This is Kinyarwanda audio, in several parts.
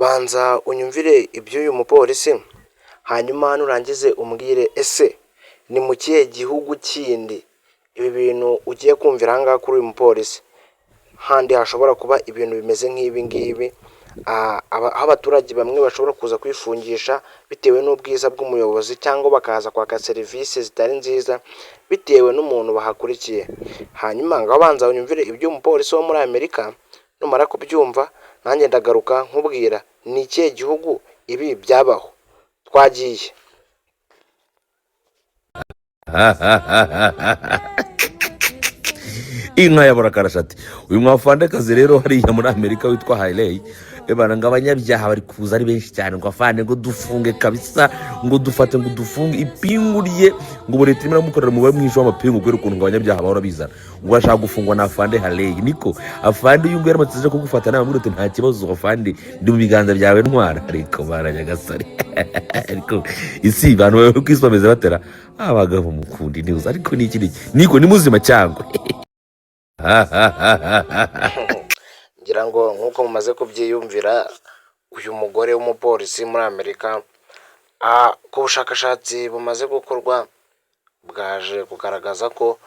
Banza unyumvire iby'uyu mupolisi, hanyuma nurangize umbwire ese ni mu kihe gihugu kindi ibi bintu ugiye kumvira aha ngaha kuri uyu mupolisi handi hashobora kuba ibintu bimeze nk'ibi ngibi, aho abaturage bamwe bashobora kuza kwifungisha bitewe n'ubwiza bw'umuyobozi cyangwa bakaza kwaka serivisi zitari nziza bitewe n'umuntu bahakurikiye. Hanyuma ngaho banza unyumvire iby'umupolisi wo muri Amerika, numara kubyumva nanjye ndagaruka nkubwira ni ikihe gihugu ibi byabaho. Twagiye. Inka ya Burakarashati. Uyu mwafandekazi rero hariya muri Amerika witwa Hailey, ebana, ngo abanyabyaha bari kuza ari benshi cyane, ngo afande, ngo dufunge kabisa, ngo dufate, ngo dufunge ipingu rye, ngo ubu leta irimo iramukorera umubare mwinshi w'amapingu kubera ukuntu ngo abanyabyaha bahora bizana, ngo bashaka gufungwa na afande Hailey. Niko afande, uyu nguyu yaramutse aje kugufata nawe ati: "Nta kibazo afande, ndi mu biganza byawe, ntwara." Ariko baranyagasare, ariko isi abantu bari ku isi bameze batera abagabo mukunda intuza, ariko ni iki n'iki? Niko ni muzima cyangwa? Ngira ngo nk'uko mumaze kubyiyumvira, uyu mugore w'umupolisi muri Amerika, ku bushakashatsi bumaze gukorwa bwaje kugaragaza ko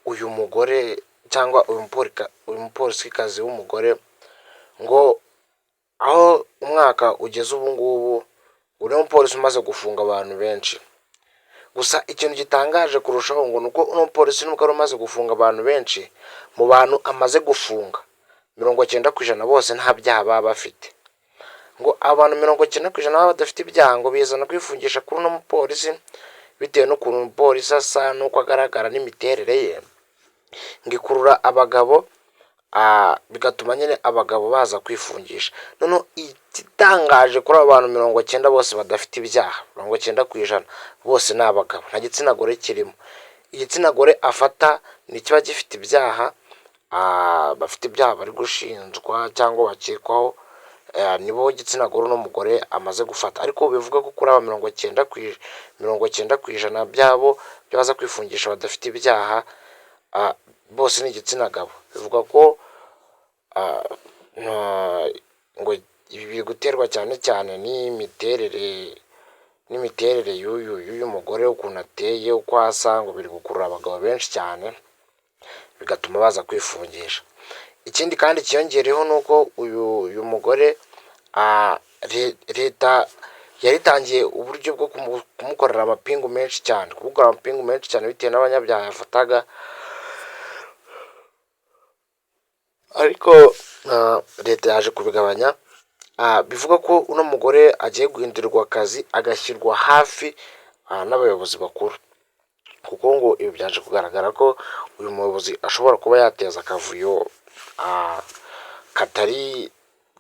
uyu mugore cyangwa uyu mupolisikazi w'umugore, ngo aho umwaka ugeze ubu ngubu, uriya mupolisi umaze gufunga abantu benshi. Gusa ikintu gitangaje kurushaho ngo ni uko uno mupolisi nubwo ari umaze gufunga abantu benshi, mu bantu amaze gufunga 90% bose nta byaha baba bafite. Ngo abantu 90% baba badafite ibyaha, ngo bizana kwifungisha kuri uno mupolisi bitewe n'ukuntu umupolisi asa n'uko agaragara n'imiterere ye, ngo ikurura abagabo, bigatuma nyine abagabo baza kwifungisha. Noneho igitangaje kuri abo bantu 90 bose badafite ibyaha, 90% bose ni abagabo, nta gitsina gore kirimo. Igitsina gore afata ni ikiba gifite ibyaha, bafite ibyaha bari gushinjwa cyangwa bakekwaho, nibo gitsina gore uno mugore amaze gufata. Ariko bivuga ko kuri aba 90% byabo baza kwifungisha badafite ibyaha, bose ni igitsina gabo. Bivuga ko ngo ibi biri guterwa cyane cyane n'imiterere y'uyu mugore, ukuntu ateye, uko asa, ngo biri gukurura abagabo benshi cyane bigatuma baza kwifungisha. Ikindi kandi cyiyongereyeho ni uko uyu mugore leta yari itangiye uburyo bwo kumukorera amapingu menshi cyane, kumukorera amapingu menshi cyane bitewe n'abanyabyaha yafataga, ariko leta yaje kubigabanya. Bivuga ko uno mugore agiye guhindurirwa akazi agashyirwa hafi n'abayobozi bakuru, kuko ngo ibi byaje kugaragara ko uyu muyobozi ashobora kuba yateza akavuyo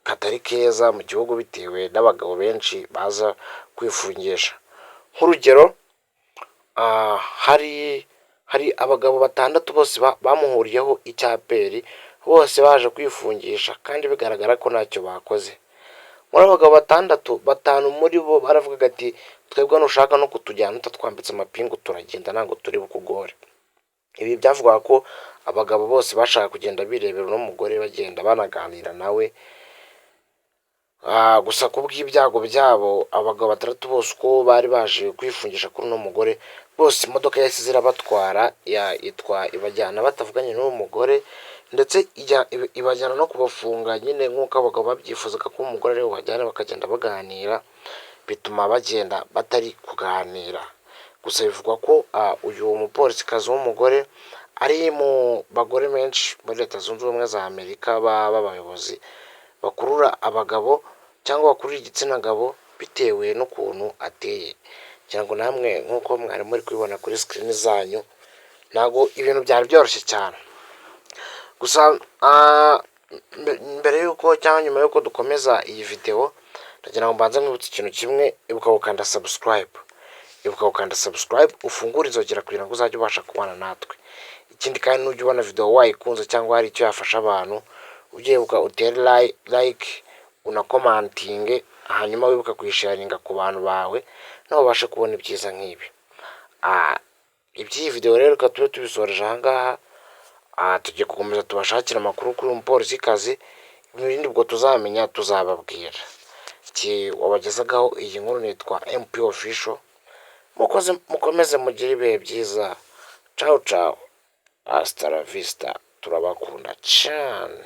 katari keza mu gihugu bitewe n'abagabo benshi baza kwifungisha. Nk'urugero, hari abagabo batandatu bose bamuhuriyeho icyaperi, bose baje kwifungisha kandi bigaragara ko ntacyo bakoze. Muri abo bagabo batandatu, batanu muri bo baravugaga ati: "Twebwe nushaka no kutujyana utatwambitse amapingu turagenda, ntabwo turi bukugore." Ibi byavugwaga ko abagabo bose bashaka kugenda birebera uno mugore, bagenda banaganira nawe. Gusa ku bw'ibyago byabo, abagabo batandatu bose uko bari baje kwifungisha kuri uno mugore, bose imodoka yahise zirabatwara, ibajyana batavuganye n'uwo mugore, ndetse ibajyana no kubafunga nyine nk'uko abagabo babyifuzaga ko umugore ariwe bajyana bakagenda baganira, bituma bagenda batari kuganira. Gusa bivugwa ko uyu mupolisikazi w'umugore ari mu bagore benshi muri Leta Zunze Ubumwe za Amerika b'abayobozi bakurura abagabo cyangwa bakurura igitsina gabo bitewe n'ukuntu ateye. Ngira ngo namwe nk'uko mwari muri kubibona kuri screen zanyu, ntabwo ibintu byari byoroshye cyane. Gusa mbere y'uko cyangwa nyuma y'uko dukomeza iyi videwo, ndagira ngo mbanze nkwibutse ikintu kimwe: ibuka gukanda subscribe, ibuka gukanda subscribe, ufungure inzogera kugira ngo uzajye ubasha kubana natwe. Ikindi kandi, nujya ubona videwo wayikunze cyangwa hari icyo yafasha abantu, ujye wibuka utere like, unacommentinge, hanyuma wibuke kuyisharinga ku bantu bawe nabo babashe kubona ibyiza nk'ibi. Iby'iyi videwo rero reka tube tubisoreje aha ngaha. Tugiye gukomeza tubashakire amakuru kuri uyu mupolisikazi, ibindi ubwo tuzamenya tuzababwira. Iki wabagezagaho iyi nkuru nitwa MP Official. Mukoze mukomeze mugire ibihe byiza. Ciao ciao, hasta la vista, turabakunda cyane.